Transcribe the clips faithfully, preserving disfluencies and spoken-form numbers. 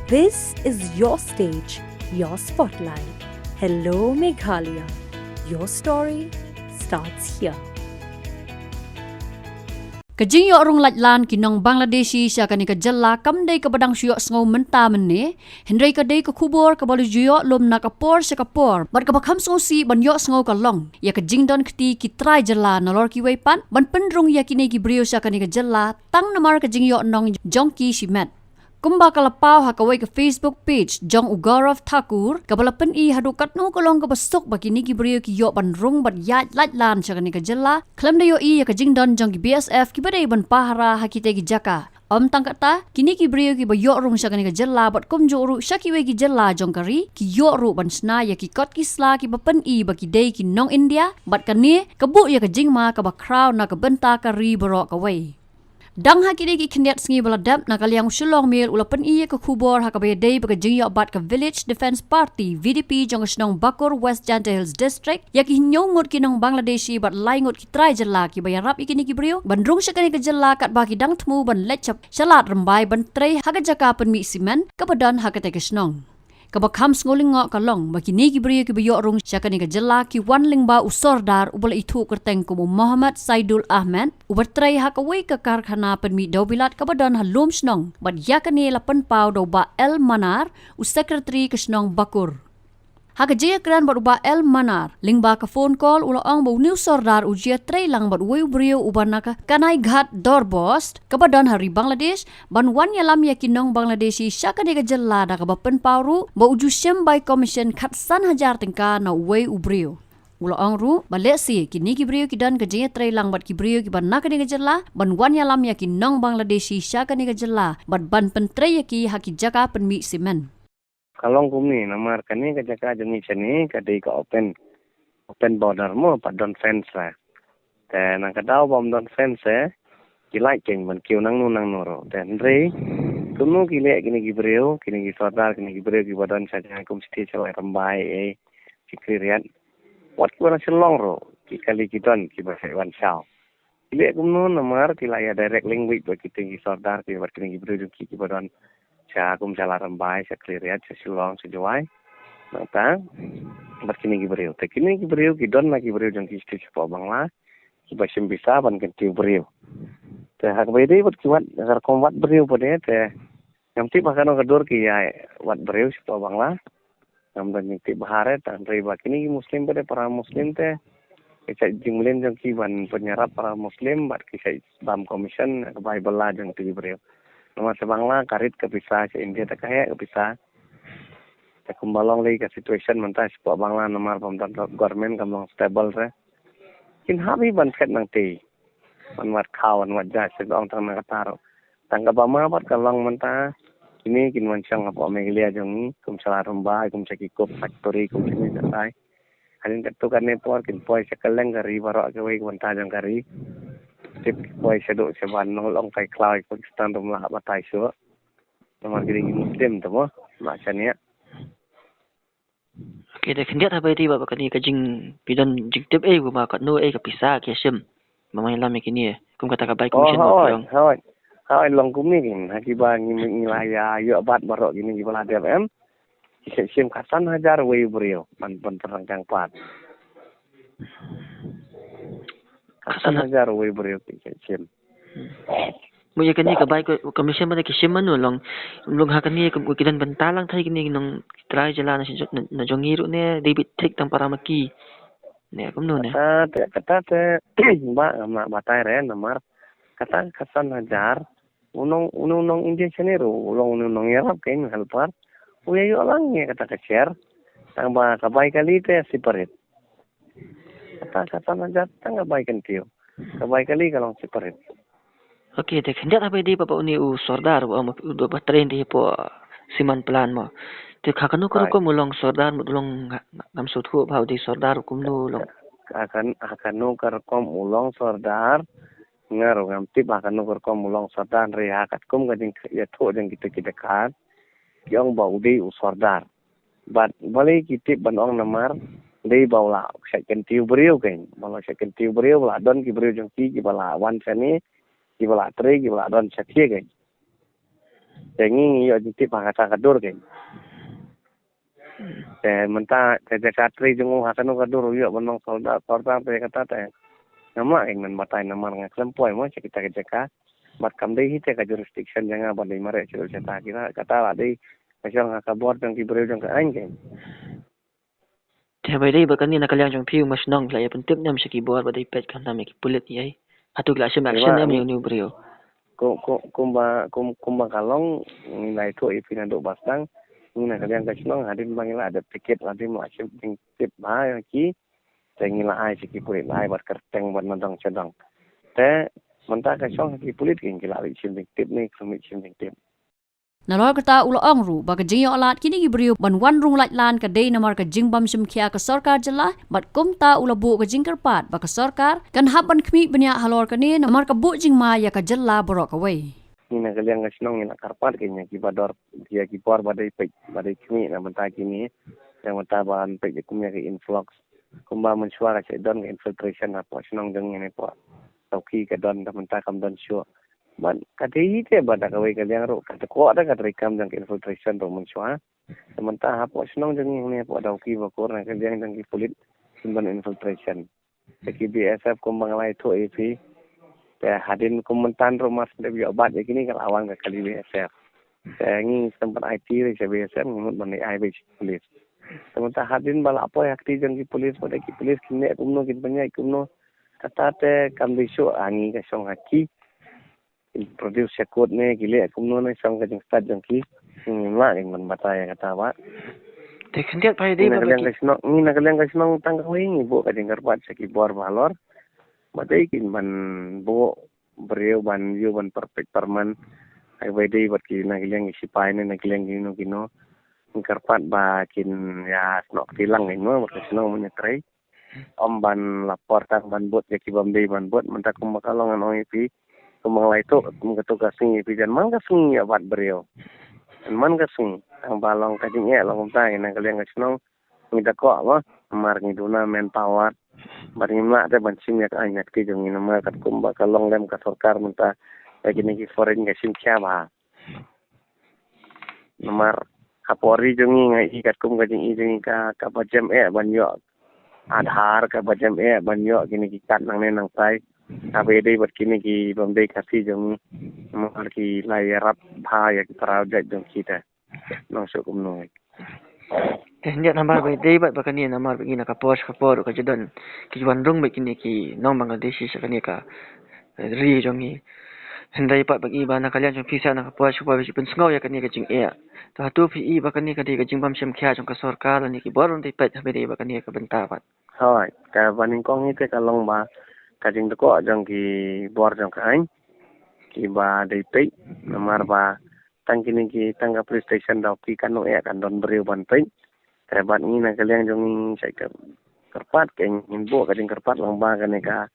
This is your stage, your spotlight. Hello Meghalaya. Your story starts here. Ka jingïoh rung laitlan ki nong Bangladeshi sha kane ka jylla kam dei kaba dang shu ïohsngew mynta mynne, hynrei ka dei ka khubor kaba la ju ïoh lum na ka por sha ka por bad kaba kham sngewsih ban ïohsngew ka long ïa ka jingdon kti ki trai jylla nalor kiwei pat ban pynrung ïa kine ki briew sha kane ka jylla tang namar ka jingïoh nong jong ki shimet. Kumba ka la paw ha kawei ka Facebook page jong u Gaurav Thakur kaba la pyni haduh katno ka long kaba suk ba kine ki briew ki ïoh ban rung bad ïaid laitlan sha kane ka jylla khlem da ïohi ïa ka jingdon jong ki B S F kiba dei ban pahara ha kitei ki jaka. Ym tang kata, kine ki briew kiba ïoh rung sha kane ka jylla bad kumjuh ruh sha kiwei ki jylla jong ka ri ki ïoh ruh ban shna ïa ki kot ki sla kiba pyni ba ki dei ki nong India bad kane ka buh ïa ka jingma kaba khraw na ka bynta ka ri baroh kawei. Dang ha kine ki khyndiat sngi ba la dep, na ka liang u Shillong Mail u la pyni ïa ka khubor ha kaba ïadei bad ka jingïoh bat ka Village Defence Party, V D P, jong ka shnong Bakur, West Jaintia Hills District ïa ki hynñiew ngut ki nong Bangladeshi bad lai ngut ki trai jylla kiba ïarap ïa kine ki briew ban rung sha kane ka jylla katba ki dang thmu ban leit sha Shaladrymbai ban trei ha ka jaka pynmih simen kaba don ha katei ka shnong. Kaba kham sngewlyngngoh ka long ba kine ki briew kiba ïoh rung sha kane ka jylla ki wan lyngba u sordar uba la ithuh kyrteng kum u Mohammad Saidul Ahmed uba trei ha kawei ka karkhana pynmih dewbilat kaba don ha lum shnong bad ïa kane la pynpaw da u Bah L Manar, u secretary ka shnong Bakur. Ha ka jingïakren bad u Bah L Manar lyngba ka phone call u la ong ba une u sordar u ju ïatrei lang bad uwei u briew uba na ka Kanaighat Dorbost kaba don ha ri Bangladesh ban wan ïalam ïa ki nong Bangladeshi sha kane ka jylla da kaba pynpaw ruh ba u ju shim bai commission khatsan hajar tyngka na uwei u briew. U la ong ruh ba lehse kine ki briew ki don ka jingïatrei lang bad ki briew kiba na kane ka jylla ban wan ïalam ïa ki nong Bangladeshi sha kane ka jylla bad ban pyntrei ïa ki ha ki jaka pynmih simen. Ka long kumne, namar kane ka jaka jong ngi shane ka dei ka open, open border mo, pat don fence la. Te na ka daw ba ym don fence eh, ki lait keiñ ban kiew nangno nangno ruh. Te hynrei kumno ki leh kine ki briew, kine ki sordar, kine ki briew kiba don sha jngai kum Shaladrymbai, eh, Khliehriat. Wat kiba na Shillong ruh ki kali ki don kiba shait wan shaw. Ki leh kumno, namar ki la ïa direct link bad kitei ki sordar ki bad kine ki briew jong ki kiba don sha kum Shaladrymbai, sha Khliehriat, sha Shillong, sha Jowai. Nangta bad kine ki briew. Te kine ki briew ki don na ki briew jong ki state shapoh Bangla kiba shim pisa ban kyntiew briew. Te ha kaba ïadei bad ki wad, ka rukom wad briew pat de, te ngam tip ha kano ka dur ki ïa wad briew shapoh Bangla. Ngam don jingtip bha re, tang hynrei ba kine ki Muslim pat de, para Muslim te ki shait jingmlien jong ki ban pynïarap para Muslim bad ki shait bam commission ka bai bylla jong ki briew. Namar sha Bangla ka rit ka pisa, sha India te ka heh ka pisa. Te kumba long lei ka situation mynta shapoh Bangla namar ba ym don government, kam long stable re. Kin hap hi ban phet nangtei ban wad khaw, ban wad judge, sha ong tang na kata ruh. Tang kaba ma bad ka long mynta kine kin wan shong hapoh Meghalaya jong ngi kum Shaladrymbai, kum sha ki coke factory, kum shane shatai. Hadien katto katne por kin poi sha kylleng ka ri baroh kawei ka bynta jong ka ri. Tip ki poi shaduh shaban, nong long kai khlaw ïa Pakistan ruh ym lah batai shuh. Namar ki dei ki Muslim te mo, ma shane. Ki dei khyndiat haba ïadei bad kane ka jing, phi don jingtip ei ba katno ei ka pisa ki shim ba ma ïalam ïa kine, kum kata ka bai commission ba phi ong. Hooid, hooid, long kumne kin, ha kiba ngi, ngi la ïa ïoh bat baroh kine kiba la dep em. Ki shait shim khatsan hajar uwei u briew ban, ban pynrangkang pat. Khatsan hajar uwei u briew ki shait shim. Mo ïa kane ka bai ko, commission ba ki shim mano long, long ha kane ka, ki don bynta lang thai kine ki nong trai jylla na, na, na jong ngi ruh ne dei bit thik tang para ma ki. Ne kumno ne? Kata te, kata te ba ngam lah batai re namar kata khatsan hajar, u nong, u nong India shane ruh, u long u nong ïarap, ka helper. U ïa ïoh lang ïa kata ka share. Tang ba ka bai kali te separate. Kata khatsan hajar tang ka bai kyntiew. Ka bai kali ka long separate. Okay, te khyndiat haba ïadei bad une u sordar ba, ba, ba train te hapoh Siman Plan mo. Te ha kano ka rukom u long sordar, mut u long, ngam sngewthuh ba u dei sordar kumno u long. Ha kan, ha kano ka rukom u long sordar, nga ruh ngam tip ha kano ka rukom u long sordar, hynrei ha katkum ka jingïathuh jong kita ki dkhar ki ong ba u dei u sordar. Bad balei ki tip ban ong namar dei ba u la shait kyntiew briew keiñ, ba u la shait kyntiew briew, ba u la don ki briew jong ki kiba la wan shane, kiba la trei, kiba la don shathie keiñ. Te ngi ngi ïoh jingtip ha kata ka dur kein. Te mynta te jaka trei jong u ha kano ka dur u ïoh ban long sordar, sordar te kata te. Namar eng man batai namar nga khlem poi mo sha kita ka jaka. Bad kam dei hi te ka jurisdiction jong nga ban dei mareh shuh sha ta kita kata la dei ka shong ha ka bor jong ki briew jong ka aiñ kein. Te ba dei ba kane na ka liang jong phi u ma shnong la ïa pyntip ne em sha ki bor ba dei peit khamtam ïa ki pulit ïa. Hato ki la shim action ne em ïa une u briew. Kum, kum, kumba, kum, kumba ka long, ngi la ïathuh ïa phi naduh ba sdang, ngi na ka liang ka shnong, hadien ba ngi la dep tiket, hadien la shim jingtip bha ïa ki, te ngi la ai sha ki pulit, la ai bad kyrteng bad na dong sha dong. Te mynta ka shong ha ki pulit ki la leit shim jingtip ne, ki la leit shim jingtip. Nalor kata u la ong ruh ba ka jingïoh lad kine ki briew ban wan rung laitlan ka dei namar ka jingbym shim khia ka sorkar jylla, bad kumta u la buh ka jingkyrpad ba ka sorkar kan hap ban khmih bniah halor kane namar ka buh jingma ïa ka jylla baroh kawei. Ngi na ka liang ka shnong ngi la kyrpad kein ïa ki ba dor, ïa ki bor ba dei peit, ba dei khmih na bynta kine, na bynta ban peit ïa kum ïa ka influx. Kumba mynshuwa ka shah don ka infiltration hapoh shnong jong ngi ne hapoh Dawki ka don, na bynta kam don shuh. Bad ka dei hi te ba da kawei ka liang ruh ka dei ko da ka treikam jong ka infiltration ruh mynshuwa. Te mynta hapoh shnong jong ngi ne hapoh Dawki ba kur na ka liang jong ki pulit kin ban infiltration. Te ki B S F kumba nga la ïathuh ïa phi. Te hadien kum mynta ruh mar sdep ïoh bat ïa kine ka la wan ka kali B S F. Te ngi sdang ban aiti re sha B S F ngi mut ban ai beit sha ki pulit. Te mynta hadien ba la poi ha kti jong ki pulit, ba dei ki pulit kin leh kumno, kin pynïaid kumno. Kata te kam dei shuh ha ngi ka shong ha ki. Ki produce sha court ne ki leh kumno ne shong ka jingstad jong ki. Ngi mlak ngi ban batai kata ba. Te khyndiat ba dei ba ngi na ka liang ka shnong, ngi na ka liang ka shnong tang kawei ngi buh ka jingkyrpad sha ki bor ba halor. Ba dei kin ban buh briew ban ïoh ban pyrpek pyrman. Ai ba dei bad ki na ka liang ki sipai ne na ka liang kino kino. Ngi kyrpad ba kin ïa snoh kti lang kin mo bad ka shnong mynta trei. Ym ban la por tang ban bud ïa ki bym dei ban bud, mynta kumba ka long ngan ong ïa phi. Kumba nga la ïathuh kum kato ka sngi ïa phi jan man ka sngi ïa bat briew. Jan man ka sngi tang ba long ka jingeh long kumta ngi na ka liang ka shnong. Ngi da koh ba mar ngi duna manpower. Bad ngim lah te ban shim ïa ka aiñ ïa kti jong ngi namar katkum ba ka long lem ka sorkar mynta ïa kine ki foreign ka shim khia bha. Namar hapoh ri jong ngi nga i katkum ka jing i jong ngi ka, ka ba jem eh ban ïoh Aadhaar, ka ba jem eh ban ïoh kine ki card nangne nangtai. Ka ba ïadei bad kine ki bym dei Khasi jong ngi. Namar ki la ïarap bha ïa ki para jait jong ki te. Nang shu kumno. Te hynda namar ba dei bad ba kane namar ba ngi na ka por sha ka por ka jadon ki wan rung bad kine ki nong Bangladeshi sha kane ka ri jong ngi. Hynda pat ba ngi ba na ka liang jong phi sa na ka por sha ka por ba shi pynsngew ïa kane ka jingeh. To hato phi i ba kane ka dei ka jingbym shim khia jong ka sorkar lane ki bor lane peit ha ba dei ba kane ka bynta pat. Hooid, ka ba nyngkong hi te ka long ba ka jingdkhoh jong ki bor jong ka aiñ ki ba dei peit namar ba tang kine ki tang ka police station Dawki kan ong eh kan don briew ban peit. Te bad ngi na ka liang jong ngi sa ka kyrpad ka ngin buh ka jingkyrpad lang ba kane ka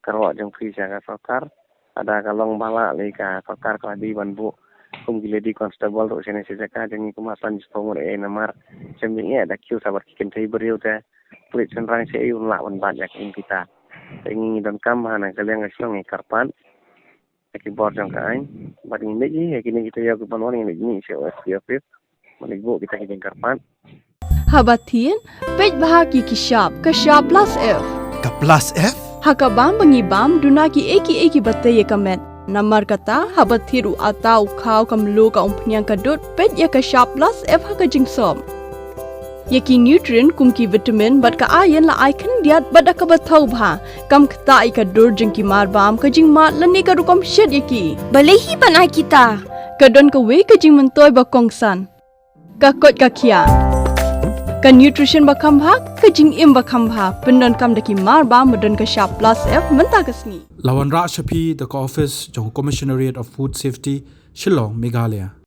kyrwoh jong phi sha ka sorkar. Lada ka long ba lah lei ka sorkar ka la dei ban buh kum ki lady constable ruh shane sha jaka jong ngi kum ha san shiphew ngut eh namar shem jingeh da kiew sa bad ki kynthei briew te pulit shynrang sha ei un lah ban bat ïa ka im kita. Te ngi donkam ha na ka liang ka shnong ngi kyrpad ïa ki bor jong ka aiñ. Bad ngi leit hi ïa kine kita ïa ki ban wan ngi leit hi sha O S P office. Ban leit buh kita ki jingkyrpad. Haba thied, peit bha ki ki shap, ka shap plus F. Ka plus F? Ha ka bam ba ngi bam, duna ki ei ki ei ki ba tei ïa ka met. Namar kata, haba thied u ata u khaw ka mluh ka umphniang ka dud, peit ïa ka shap plus F ha ka jingsop. Ïa ki nutrient kum ki vitamin bad ka iron la ai khyndiat bad da kaba thaw bha. Kam ktah ïa ka dur jong ki mar bam ka jingmad lane ka rukom shet ïa ki. Balei hi ban ai kita? Ka don kawei ka jingmyntoi ba kongsan. Ka koit ka khiah. Ka nutrition ba kham bha, ka jingim ba kham bha. Pyndonkam da ki mar bam ba don ka shap plus F mynta ka sngi. La wanrah sha phi da ka office jong Commissionerate of Food Safety, Shillong, Meghalaya.